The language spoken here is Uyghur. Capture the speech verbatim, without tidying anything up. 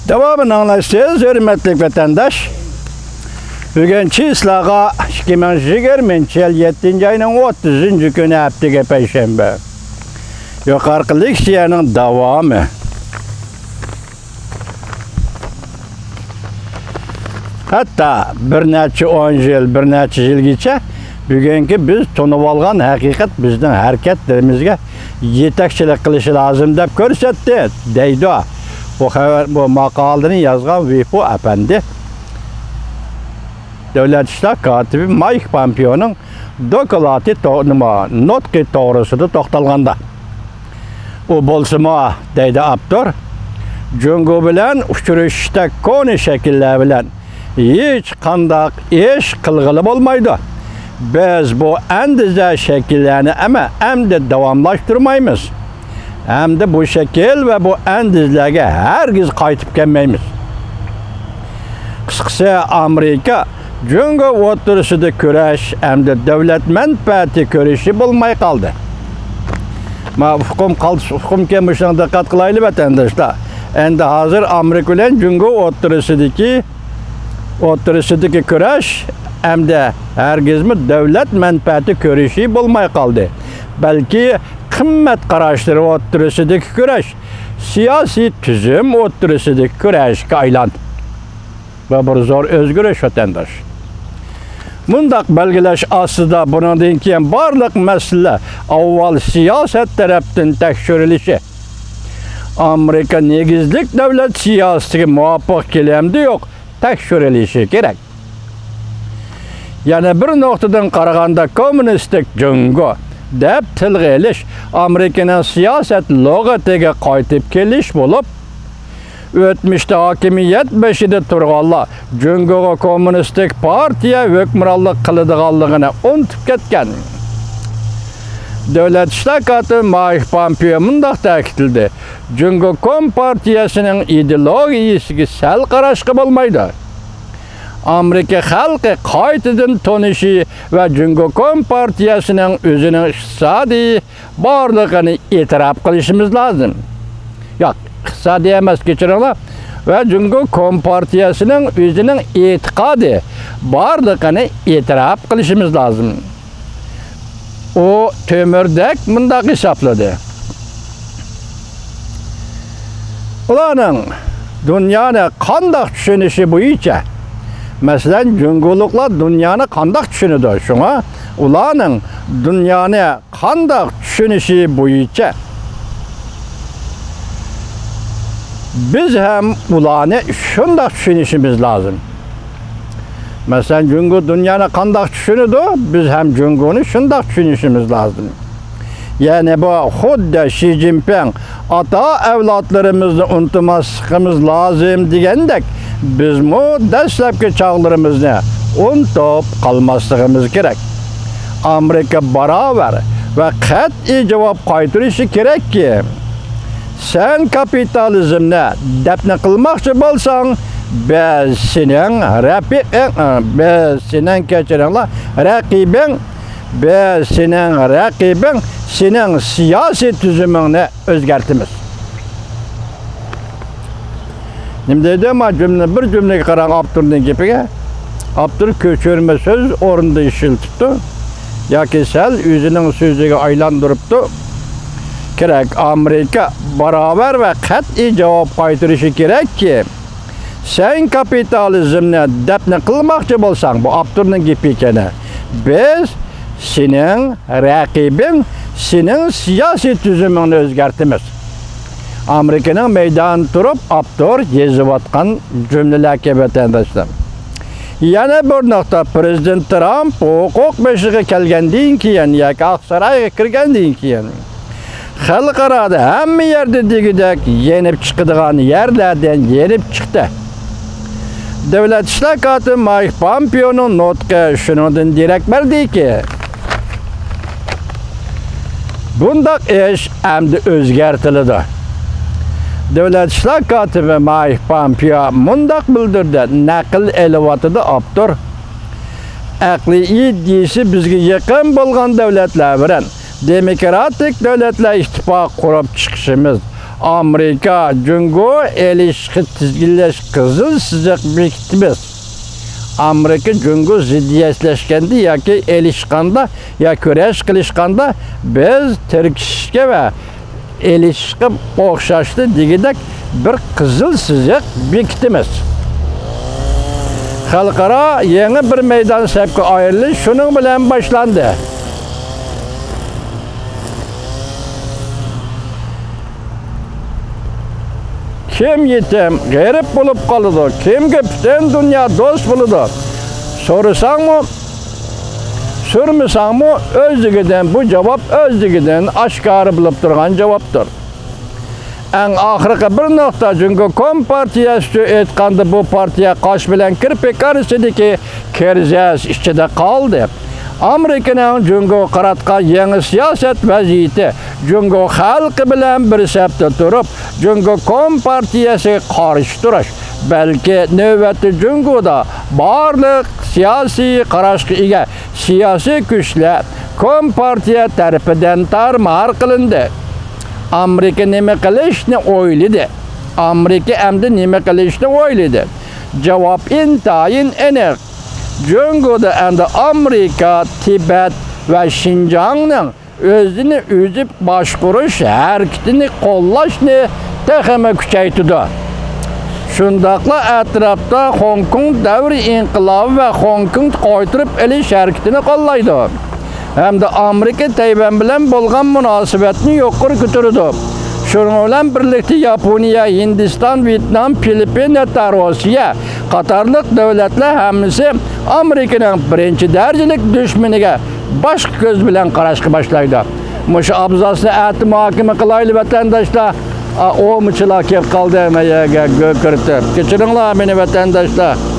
داۋامىنى ئاڭلايسىز، ھۆرمەتلىك ۋەتەنداش. بۈگۈن چىسلاغا ئىككى مىڭ يىگىرمىنچى يىل يەتتىنچى ئاينىڭ ئوتتۇزىنچى كۈنى، ھەپتىگە پەيشەنبە. يۇقىرىقى لېكسىيەنىڭ داۋامى. ھەتتا بىر نەچچە ئون يىل، بىر نەچچە يىلگىچە بۈگۈنكى بىز تونۇۋالغان ھەقىقەت بىزنىڭ ھەرىكەتلىرىمىزگە يېتەكچىلىك قىلىشى لازىم دەپ كۆرسەتتى، دەيدۇ. بۇ خەۋەر، بۇ ماقالىنى يازغان ۋىپو ئەپەندى دۆلەت ئىشلار كاتىپى مايك پامپېئونىڭ دوكلاتى تو-، نېمە، نۇتقى توغرىسىدا توختالغاندا، ئۇ بولسىمۇ، دەيدۇ ئاپتور، جۇڭگو بىلەن ئۇچرىشىشتا كونا شەكىللەر بىلەن ھېچقانداق ئىش قىلغىلى بولمايدۇ. بىز بۇ ئەندىزە شەكىللەرنى ئەمە-، ئەمدى داۋاملاشتۇرمايمىز. ھەمدە بۇ شەكىل ۋە بۇ ئەندىزىلەرگە ھەرگىز قايتىپ كەلمەيمىز. قىسقىسى، ئامېرىكا جۇڭگو ئوتتۇرىسىدا كۈرەش ھەمدە دۆلەت مەنپەئەتى كۈرىشى بولماي قالدى. ما ئۇقۇم قالسا ئۇقۇمكەن، مۇشۇنىڭغا دىققەت قىلايلى، ۋەتەنداشلار. ئەمدى ھازىر ئامېرىكا بىلەن جۇڭگو ئوتتۇرىسىدىكى، ئوتتۇرىسىدىكى كۈرەش ئەمدى ھەرگىزمۇ دۆلەت مەنپەئەتى كۈرىشى بولماي قالدى، بەلكى قىممەت قاراشلىرى ئوتتۇرىسىدىكى كۈرەش، سىياسىي تۈزۈم ئوتتۇرىسىدىكى كۈرەشكە ئايلاندى. بۇ بىر زور ئۆزگىرىش، ۋەتەنداش. مۇنداق بەلگىلەش ئاستىدا، بۇنىڭدىن كېيىن بارلىق مەسىلىلەر ئاۋۋال سىياسەت تەرەپتىن تەكشۈرۈلۈشى، ئامېرىكا نېگىزلىك دۆلەت سىياسىتىگە مۇۋاپىق كېلەمدۇ يوق تەكشۈرۈلۈشى كېرەك. يەنە بىر نۇقتىدىن قارىغاندا، كوممۇنىستىك جۇڭگو دەپ تىلغا ئېلىش ئامېرىكىنىڭ سىياسەت لۇغىتىگە قايتىپ كېلىش بولۇپ، ئۆتمۈشتە ھاكىمىيەت بېشىدا تۇرغانلار جۇڭگوغا كوممۇنىستىك پارتىيە ھۆكۈمرانلىق قىلىدىغانلىقىنى ئۇنتۇپ كەتكەن. دۆلەت ئىشلار كاتىپى مايك پامپېئو مۇنداق تەكىتلىدى، جۇڭگو كومپارتىيەسىنىڭ ئىدېئولوگىيىسىگە سەل قاراشقا بولمايدۇ. ئامېرىكا خەلقى قايتىدىن تونۇشى ۋە جۇڭگو كومپارتىيەسىنىڭ ئۆزىنىڭ ئىقتىسادىي بارلىقىنى ئېتىراپ قىلىشىمىز لازىم. ياق، ئىقتىسادىي ئەمەس، كەچۈرۈڭلار. ۋە جۇڭگو كومپارتىيەسىنىڭ ئۆزىنىڭ ئېتىقادى بارلىقىنى ئېتىراپ قىلىشىمىز لازىم. ئۇ تۆمۈردەك مۇنداق ھېسابلىدى. ئۇلارنىڭ دۇنيانى قانداق چۈشىنىشى بويىچە، مەسىلەن، جۇڭگولۇقلار دۇنيانى قانداق چۈشىنىدۇ؟ شۇڭا ئۇلارنىڭ دۇنيانى قانداق چۈشىنىشى بويىچە بىز ھەم ئۇلارنى شۇنداق چۈشىنىشىمىز لازىم. مەسىلەن، جۇڭگو دۇنيانى قانداق چۈشىنىدۇ، بىز ھەم جۇڭگونى شۇنداق چۈشىنىشىمىز لازىم. يەنى بۇ خۇددى شى جىنپىڭ «ئاتا ئەۋلادلىرىمىزنى ئۇنتۇماسلىقىمىز لازىم» دېگەندەك، بىزمۇ دەسلەپكى چاغلىرىمىزنى ئۇنتۇپ قالماسلىقىمىز كېرەك. ئامېرىكا باراۋەر ۋە قەتئىي جاۋاب قايتۇرۇشى كېرەككى، سەن كاپىتالىزمنى دەپنە قىلماقچى بولساڭ، بىز سېنىڭ رەپىقىڭ، بىز سېنىڭ، كەچۈرۈڭلار، رەقىبىڭ، بىز سېنىڭ رەقىبىڭ، سېنىڭ سىياسىي تۈزۈمۈڭنى ئۆزگەرتىمىز. نېمە دەيدۇ؟ ما جۈملە، بىر جۈملىگە قاراڭ ئاپتورنىڭ گېپىگە. ئاپتور كۆچۈرمە سۆز ئورنىدا ئىشلىتىپتۇ ياكى سەل ئۆزىنىڭ سۆزىگە ئايلاندۇرۇپتۇ. كېرەك، ئامېرىكا باراۋەر ۋە قەتئىي جاۋاب قايتۇرۇشى كېرەككى، سەن كاپىتالىزمنى دەپنە قىلماقچى بولساڭ، بۇ ئاپتورنىڭ گېپى ئىكەن، بىز سېنىڭ رەقىبىڭ، سېنىڭ سىياسىي تۈزۈمۈڭنى ئۆزگەرتىمىز. ئامېرىكىنىڭ مەيدانىدا تۇرۇپ ئاپتور يېزىۋاتقان جۈملىلەركەن، ۋەتەنداشلار. يەنە بىر نۇقتا، پىرېزىدېنت ترامپ ھوقۇق بېشىغا كەلگەندىن كېيىن ياكى ئاقسارايغا كىرگەندىن كېيىن، خەلقئارادا ھەممە يەردە دېگۈدەك يېنىپ چىقىدىغان يەرلەردىن يېنىپ چىقتى. دۆلەت ئىشلار كاتىپى مايك پامپېئونىڭ نۇتقى شۇنىڭدىن دېرەك بەردىكى، بۇنداق ئىش ئەمدى ئۆزگەرتىلىدۇ. دۆلەت ئىشلار كاتىپى مايك پامپېئو مۇنداق بىلدۈردى، نەقىل ئېلىۋاتىدۇ ئاپتور. ئەقلىي ئىدىيىسى بىزگە يېقىن بولغان دۆلەتلەر بىلەن دېموكراتىك دۆلەتلەر ئىتتىپاقى قۇرۇپ چىقىشىمىز، ئامېرىكا، جۇڭگو ئېلىشىشقا تىزگىنلەش قىزىل سىزىق بېكىتىمىز. ئامېرىكا جۇڭگو زىددىيەتلەشكەندە ياكى ئېلىشقاندا يا كۈرەش قىلىشقاندا بىز تىركىشىشكە ۋە ئېلىشىشقا ئوخشاشلا دېگۈدەك بىر قىزىل سىزىق بېكىتىمىز. خەلقئارا يېڭى بىر مەيدان سەپكە ئايرىلىش شۇنىڭ بىلەن باشلاندى. كىم يېتىم، غېرىب بولۇپ قالىدۇ، كىمگە پۈتۈن دۇنيا دوست بولىدۇ؟ سورىساڭمۇ، سورىمىساڭمۇ، ئۆزلۈكىدىن، بۇ جاۋاب ئۆزلۈكىدىن ئاشكارا بولۇپ تۇرغان جاۋابتۇر. ئەڭ ئاخىرقى بىر نۇقتا، جۇڭگو كومپارتىيەسى ئۈچۈن ئېيتقاندا، بۇ پارتىيە قاش بىلەن كىرپىك ئارىسىدىكى كىرىزىس ئىچىدە قالدى. ئامېرىكىنىڭ جۇڭگوغا قاراتقان يېڭى سىياسەت ۋەزىيىتى، جۇڭگو خەلقى بىلەن بىر سەپتە تۇرۇپ، جۇڭگو كومپارتىيەسىگە قارشى تۇرۇش، بەلكى نۆۋەتتە جۇڭگودا بارلىق سىياسىي قاراشقا ئىگە سىياسىي كۈچلەر كومپارتىيە تەرىپىدىن تارمار قىلىندى. ئامېرىكا نېمە قىلىشنى ئويلىدى؟ ئامېرىكا ئەمدى نېمە قىلىشنى ئويلىدى؟ جاۋاب ئىنتايىن ئېنىق. جۇڭگودا ئەمدى ئامېرىكا، تىبەت ۋە شىنجاڭنىڭ ئۆزىنى ئۆزى باشقۇرۇش ھەرىكىتىنى قوللاشنى تېخىمۇ كۈچەيتىدۇ. شۇنداقلا ئەتراپتا خوڭكوڭ دەۋر ئىنقىلابى ۋە خوڭكوڭنى قايتۇرۇپ ئېلىش ھەرىكىتىنى قوللايدۇ ھەمدە ئامېرىكا تەيۋەن بىلەن بولغان مۇناسىۋەتنى يۇقىرى كۆتۈرىدۇ. شۇنىڭ بىلەن بىرلىكتە ياپونىيە، ھىندىستان، ۋيېتنام، فىلىپپىن، ھەتتا روسىيە قاتارلىق دۆلەتلەر ھەممىسى ئامېرىكىنىڭ بىرىنچى دەرىجىلىك دۈشمىنىگە باشقا كۆز بىلەن قاراشقا باشلايدۇ. مۇشۇ ئابزاسنى ئەتە مۇھاكىمە قىلايلى، ۋەتەنداشلار. ئا، ئومىچىلار كېلىپ قالدى مەن يەرگە گۆكۈرتۈپ. كەچۈرۈڭلار مېنى، ۋەتەنداشلار.